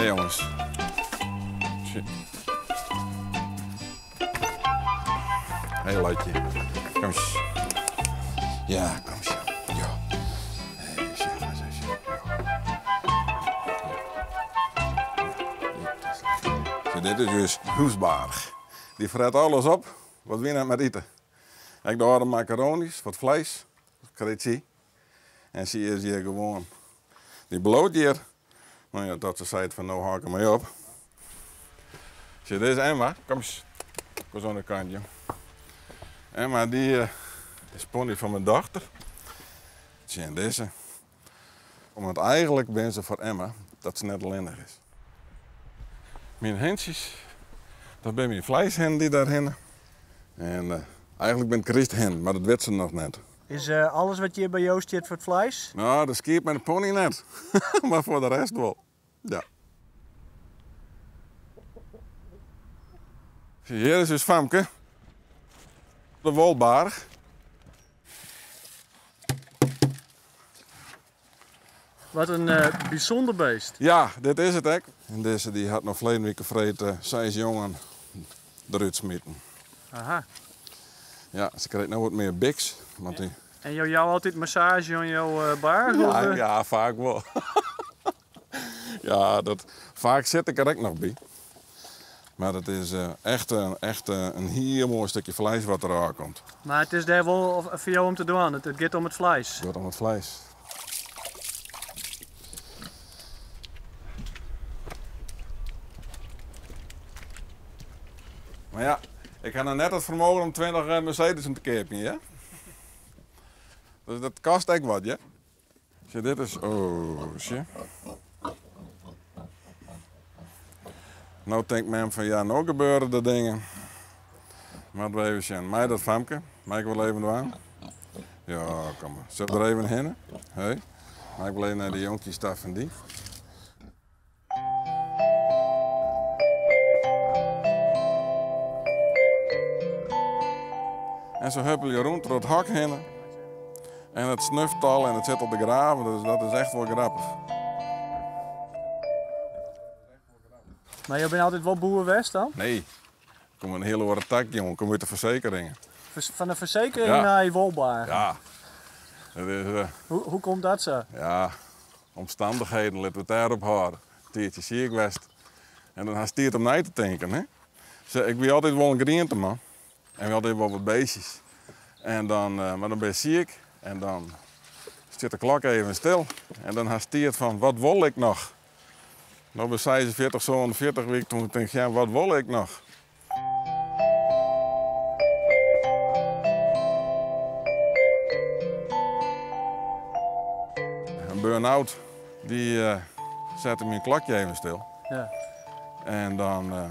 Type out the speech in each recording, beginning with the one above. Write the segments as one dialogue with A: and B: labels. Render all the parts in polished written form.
A: jongens. Hé Lotje. Kom eens. Ja, kom eens. Ja. Hey, zeg maar, zeg Ja. Dit is dus húsbaarch. Dy fret alles op wat wy net mear ite. Ik doar de macaroni's, wat fleis, krijt sy. En sy is hjir gewoan. Dy bliuwt hjir. No ja, tot se seit fan no hâld ik dermei op. Sjoch, dit is Emma. Kom eens. Kom eens oan de kant, jong. Emma, dy eh, is pony fan myn dochter. Tsjin dizze. Want eigenlik binne se foar Emma dat se net allinnich is. Myn hintsjes, dat binne myn fleishinnen dy't dêr hinne. En eh, eigenlik binne it krysthinnen, mar dat wit se noch net.
B: Is eh, alles wat hjir by jo stiet foar it fleis?
A: No, de skiep en de pony net. mar foar de rest wol. Ja. Hjir is ús famke. De wolbaarch.
B: Wat in eh, bysûnder beest.
A: Ja, dit is it ek. En dizze dy hat noch ferleden wike freed eh, seis jongen derút smiten.
B: Aha.
A: Ja, se krijt no wat mear biks. Want dy...
B: En jo jouwe altyd massaazje oan jo eh, baarch?
A: Ja, ja, faak wol. ja, dat, faak sit ik der ek noch by. Mar it is echt, echt in hiel moai stikje fleis wat derôf komt.
B: Mar it is dêr wol foar jo om te dwaan, it giet om it fleis.
A: It giet om it fleis. Mar ja, ik ha noch net it fermogen om 20 Mercedesen te keapjen, ja? Dus dat kost ek wat, ja? Sjoch, dit is. Oh, sjoch. No tinkt mem fan ja, no gebeure der dingen. Moatte we even sjen. Mei dat famke? Mei ik wol even dwaan? Ja, kom mar. Sil der even hinne? Hey. Mei ik wol even nei de jonkjes ta fan dy? En se huppelje rûn troch it hok hinne. En it snuft al en it sit al te graven, dus dat is echt wol grappich.
B: Mar jo binne altyd wol boer west dan?
A: Nee, ik kom in hiele oare tak, jongen. Ik kom út de fersekeringen.
B: Fan de fersekering nei wolbaargen?
A: Ja. Dat is,
B: Hoe komt dat sa?
A: Ja, Omstandigheden, litte we it dêrop hâlde. In tiidsje siik west en dan hast tiid om nei te tinken. Hè? Ik wie altyd wol in grienteman en wie altyd wol wat beestjes. En dan, mar dan bin je siik en dan stiet de klok even stil en dan hast tiid fan wat wol ik noch? No by 46, 47 wie ik toen tink ja, wat wol ik noch? In burn-out dy eh, sette myn klokje even stil.
B: Ja.
A: En dan eh,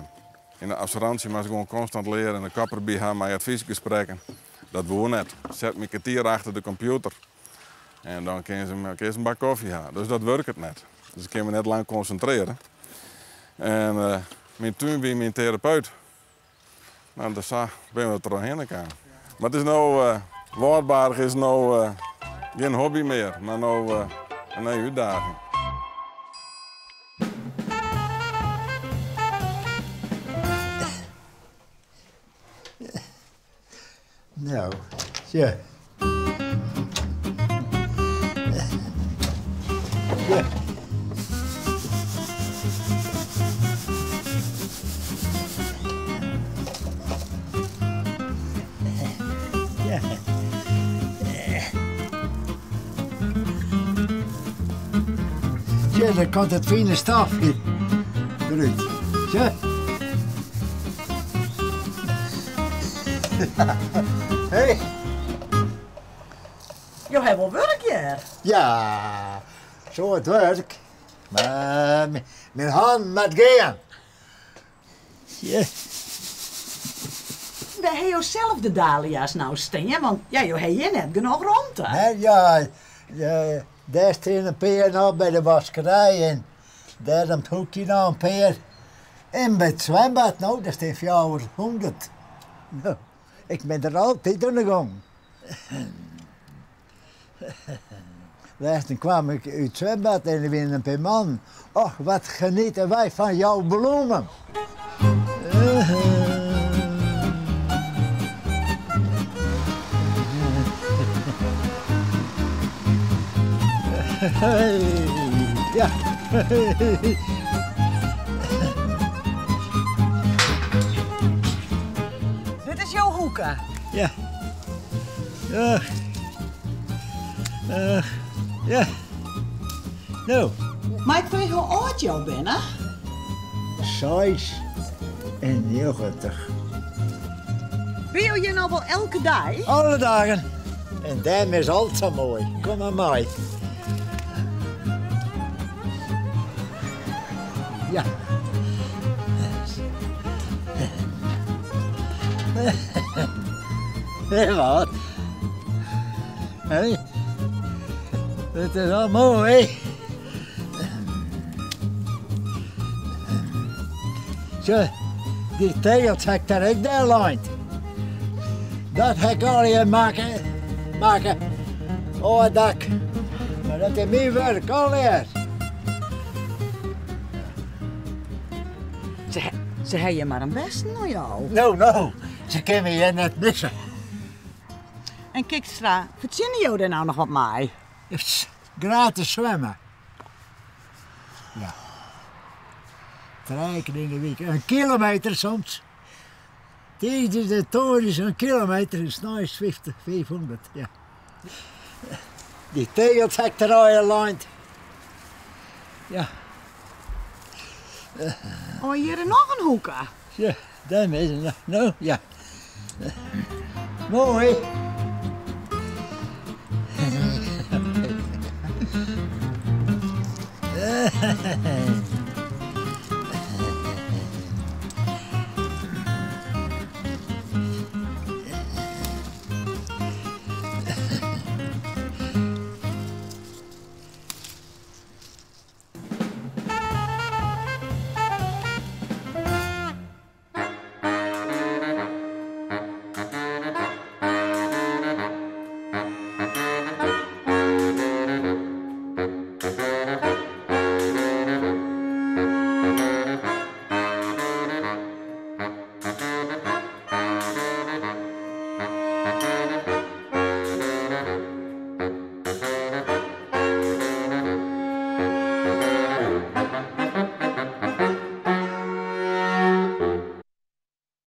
A: yn de assurânsje moast ik gewoan konstant leare en de kop derby ha mei advysgesprekken. Dat woe net. Set my in kertier achter de kompjûter en dan kinne se, kinne se in bak kofje ha. Dus dat wurket net. Dus ik kin my net lang konsintrearje. En eh, myn tún wie myn terapeut. No, dus sa binne we der trochhinne kaam. Mar it is no, uh, Wâldbaarch is no uh, gjin hobby mear, mar no uh, in nije útdaging.
C: No, sjoch. Ja. Ja. Sjoch, dêr komt it fine stofje derút. Sjoch. Hey.
D: Jo hawwe wol wurk hjir.
C: Ja, soad wurk. Mar myn hannen moat gean. Ja.
D: Wêr ha jo sels de dahlia's no stean? Want ja, jo ha hjir net genôch romte.
C: Nee, ja, dêr stean in pear noch by de waskerij en dêr om it hoekje noch in pear. En by it swimbad, no, dêr stean 400. No, ik bin der altyd oan de gong. Lêsten kwam ik út it swimbad en der wiene in pear mannen. Och, wat genieten wij fan jouw bloemen. Ja.
D: Dit is jo hoeke?
C: Ja. Ja. Ja. No.
D: Mei ik freegje hoe âld jo binne?
C: 96.
D: Binne jo hjir no wol elke dei?
C: Alle dagen. En dêrom is alt sa moai. Kom mar mei. Ja. Wat? Hé? Het is al mooi. Zo, die tegels heb ik daar ook daar lijnt. Dat heb ik al hier maken. Maken. Oh, het dak. Maar dat is mijn werk, al eerst.
D: Se ha je mar in bêsten oan jou.
C: No, no, se kinne my hjir net misse.
D: En Kikstra, fertsjinne jo dêr no noch wat mei?
C: Gratis swimme. Ja. Trije kear yn de wike. In kilometer soms. Tiisdeis en tongersdeis in kilometer en sneins 50, 500. Ja. Dy tegels ha ik der allegear lein. Ja.
D: Oh, hjir is noch in hoeke.
C: Ja, dêr is it. No, ja. Moai.